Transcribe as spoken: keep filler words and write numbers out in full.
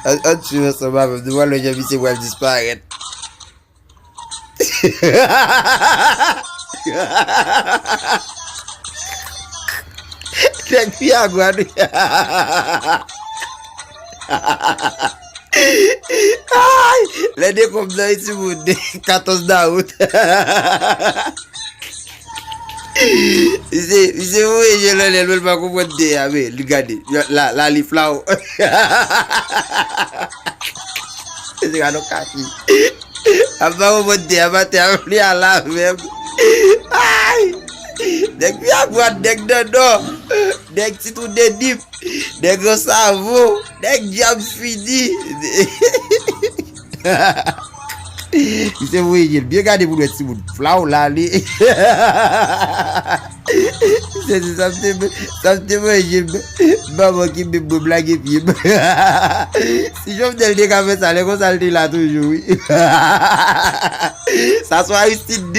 An, an swiv ansanm avè m, nou pral wè jan misye pral disparèt. Nèg Piyagwa nou. Ay! Lè dekonm nan, timoun, katòz dawout. Misye, misye voye je l anlè, l pa konprann de a, men li gade. La, la, li flaw. Misye gade yon kaki. Apa w mande, apa te ap li ala menm. Ay! Nèg Piyagwa, nèg Nòdò, nèg Titwou Dedip, nèg Ansavo, nèg Djab Fini. Misye voye je l. Byen gade pou n wè timoun. Flaw la, li. Misye di sa m te, sa m te manje. Manman ki menm mwen blage pye m. Si Jovenel te ka fè sa, lè konsa l te la toujou, wi. Sa sou Aristide